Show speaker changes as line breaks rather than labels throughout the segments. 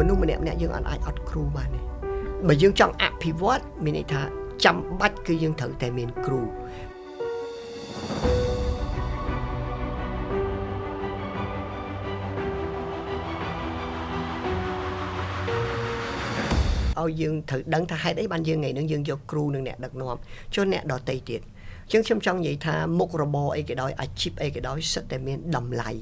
មនុស្សម្នាក់ៗយើងអត់អាចអត់គ្រូបានទេបើយើងចង់អភិវឌ្ឍមានន័យថាចាំបាច់គឺយើងត្រូវតែមានគ្រូឲ្យយើងត្រូវដឹងថាហេតុអីបានយើងថ្ងៃហ្នឹងយើងយកគ្រូនិងអ្នកដឹកនាំចុះអ្នកដទៃទៀតអញ្ចឹងខ្ញុំចង់និយាយថាមុខរបរអីក៏ដោយអាជីពអីក៏ដោយសុទ្ធតែមានតម្លៃ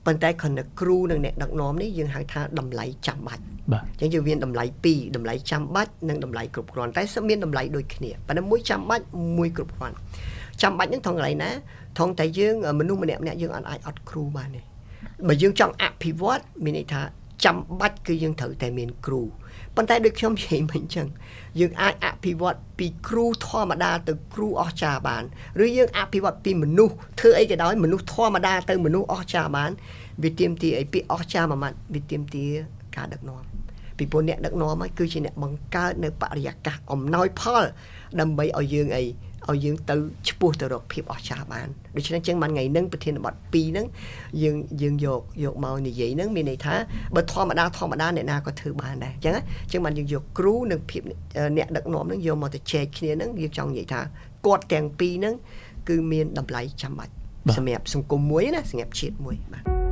ប៉ុន្តែគ្រាន់តែគ្រូនិងអ្នកដឹកនាំនេះយើងហៅថាតម្លៃចាំបាច់អញ្ចឹងយើងមានតម្លៃពីរតម្លៃចាំបាច់និងតម្លៃគ្រប់គ្រាន់តែសុទ្ធមានតម្លៃដូចគ្នាប៉ុន្តែមួយចាំបាច់មួយគ្រប់គ្រាន់ចាំបាច់ហ្នឹងថងកន្លែងណាថងតែយើងមនុស្សម្នាក់ៗយើងអត់អាចអត់គ្រូបានទេបើយើងចង់អភិវឌ្ឍមានន័យថាចាំបាច់គឺយើងត្រូវតែមានគ្រូប៉ុន្តែដូចខ្ញុំនិយាយមិញអញ្ចឹងយើងអាចអភិវឌ្ឍពីគ្រូធម្មតាទៅគ្រូអស្ចារ្យបានឬយើងអភិវឌ្ឍពីមនុស្សធ្វើអីក៏ដោយមនុស្សធម្មតាទៅមនុស្សអស្ចារ្យបានវាទាមទារអីពីអស្ចារ្យមួយម៉ាត់វាទាមទារការដឹកនាំពីព្រោះអ្នកដឹកនាំគឺជាអ្នកបង្កើតនៅបរិយាកាសអំណោយផលដើម្បីឲ្យយើងអីឲ្យយើងទៅឆ្ពោះទៅរកភាពអស្ចារ្យបានដូច្នេះចឹងបានថ្ងៃហ្នឹងប្រធានបទ2ហ្នឹងយើងយកមកនិយាយហ្នឹងមានន័យថាបើធម្មតាអ្នកណាក៏ធ្វើបានដែរអញ្ចឹងបានយើងយកគ្រូនិងភាពអ្នកដឹកនាំហ្នឹងយកមកទៅចែកគ្នាហ្នឹងយើងចង់និយាយថាគាត់ទាំងពីរហ្នឹងគឺមានតម្លៃចាំបាច់សម្រាប់សង្គមមួយណាសម្រាប់ជាតិមួយបាទ